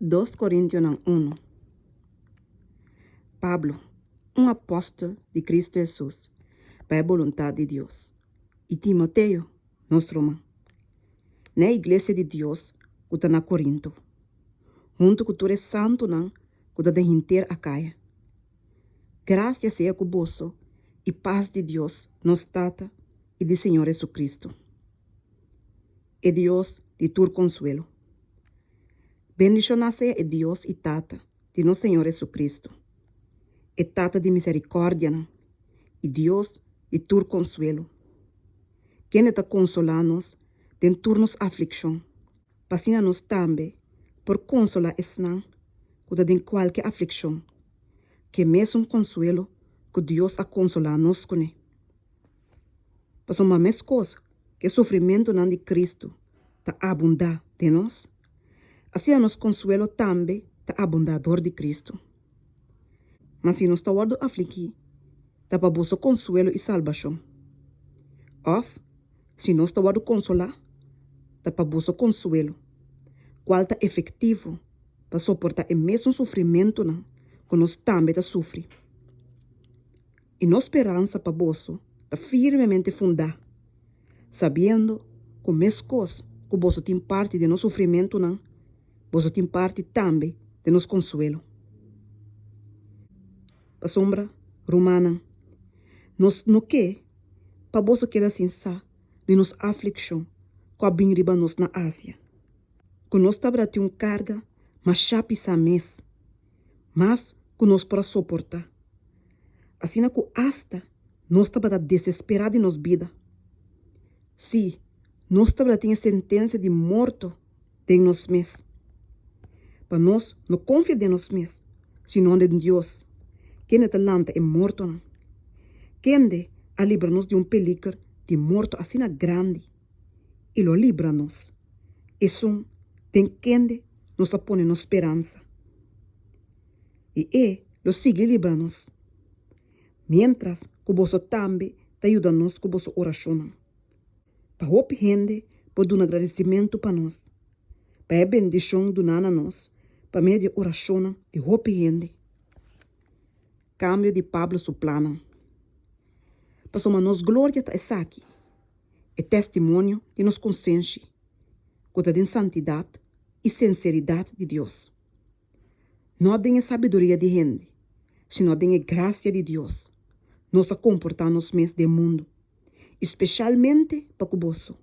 Dos Korintionan unu. Pablo, un apòstel di Kristu Hesus pa e boluntat di Dios, i Timoteo, nos ruman, na e iglesia di Dios ku ta na Korinto, huntu ku tur e santunan ku ta den henter Akaya. Grasia sea ku boso i pas di Dios, nos Tata, i di Señor Hesukristu, e Dios di tur konsuelo. Bendishoná sea e Dios i Tata di nos Señor Hesukristu, e Tata di miserikòrdianan i Dios di tur konsuelo, kende ta konsolá nos den tur nos aflikshon, pa asina nos tambe por konsolá esnan ku ta den kualke aflikshon ku e mesun konsuelo ku Dios a konsolá nos kuné. Pasobra meskos ku e sufrimentunan di Kristu ta abundá den nos, asina nos konsuelo tambe ta abundá dor di Kristu. Ma si nos ta wòrdu afligí, ta pa boso konsuelo i salbashon. Òf, si nos ta wòrdu konsolá, ta pa boso konsuelo, kual ta efektivo pa soportá e mesun sufrimentunan ku nos tambe ta sufri. I nos speransa pa boso ta firmemente fundá, sabiendo ku meskos ku boso tin parti den nos sufrimentunan, boso tin parti tambe den nos konsuelo. Pasobra, rumannan, nos no ke pa boso keda sin sa di nos aflikshon ku a bin riba nos na Asia, ku nos tabata tin un karga mashá pisá mes, mas ku nos por a soportá, asina ku asta nos tabata desesperá di nos bida. Sí, nos tabata tin e sentensia di morto den nos mes. Pa nos no konfia den nos mes, sino den Dios, kende ta lanta e mortonan, kende a libra nos di un peliger di morto asina grandi i lo libra nos, esun den kende nos a pone nos speransa. I e lo sigui libra nos, miéntras ku boso tambe ta yuda nos ku boso orashonnan. Pa hopi hende por duna gradisimentu pa nos, pa e bendishon duná na nos pa medio di e orashonnan di hopi hende. Kambio di Pablo su plannan. Pasobra nos gloria ta esaki, e testimonio di nos konsenshi ku ta den santidat i sinseridat di Dios. No den e sabiduria di hende, sino den e grasia di Dios, nos a komportá nos mes den mundu, i speshalmente pa ku boso.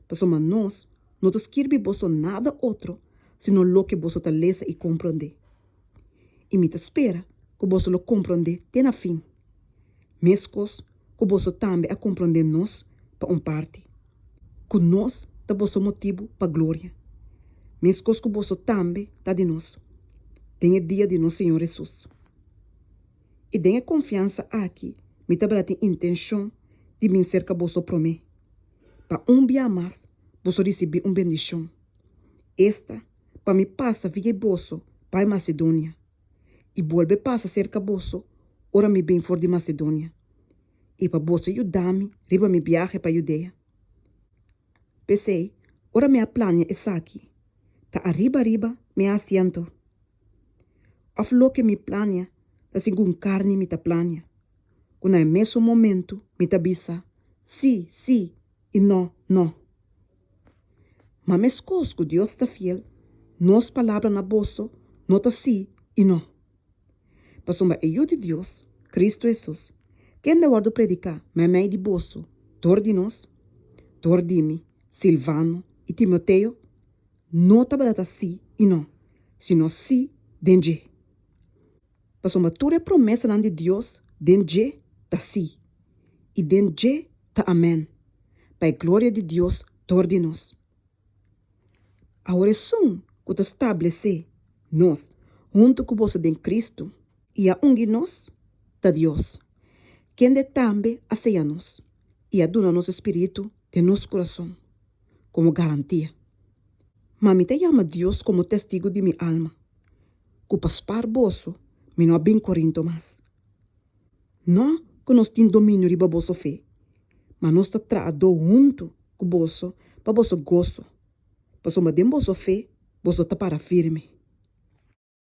Pasobra nos no ta skirbi boso nada otro sino loke boso ta lesa i komprondé. I mi ta spera ku boso lo komprondé te na fin, meskos ku boso tambe a komprondé nos pa un parti, ku nos ta boso motibu pa gloria, meskos ku boso tambe ta di nos, den e dia di nos Señor Hesus. I den e konfiansa aki mi tabata tin intenshon di bin serka boso promé, pa un bia mas boso risibí un bendishon, esta, pa mi pasa via boso bai Masedonia i bolbe pasa serka boso ora mi bin for di Masedonia, i pa boso yuda mi riba mi biahe pa Judea. P'esei, ora mi a plania esaki, ta ariba ariba mi a hasi anto? Òf loke mi plania ta segun karni mi ta plania, ku na e mesun momentu mi ta bisa, Sí, sí, i nò, nò? Ma meskos ku Dios ta fiel, nos palabra na boso no ta sí i nò. Pasobra e Yu di Dios, Kristu Hesus, kende a wòrdu prediká meimei di boso dor di nos, dor di mi, Silvano i Timoteo, no tabata ta sí i nò, sino sí den dje. Pasobra tur e promesanan di Dios den dje ta sí, i den dje ta amèn, pa e gloria di Dios dor di nos. Awor esun ku ta stablesé nos huntu ku boso den Kristu i a ungi nos, ta Dios, kende tambe a seya nos i a duna nos e spiritu den nos kurason komo garantia. Ma mi ta yama Dios komo testigu di mi alma, ku pa spar boso mi no a bin Korinto mas. No ku nos tin dominio riba boso fe, ma nos ta trahadó huntu ku boso pa boso goso, pasobra den boso fe Boso ta para firme.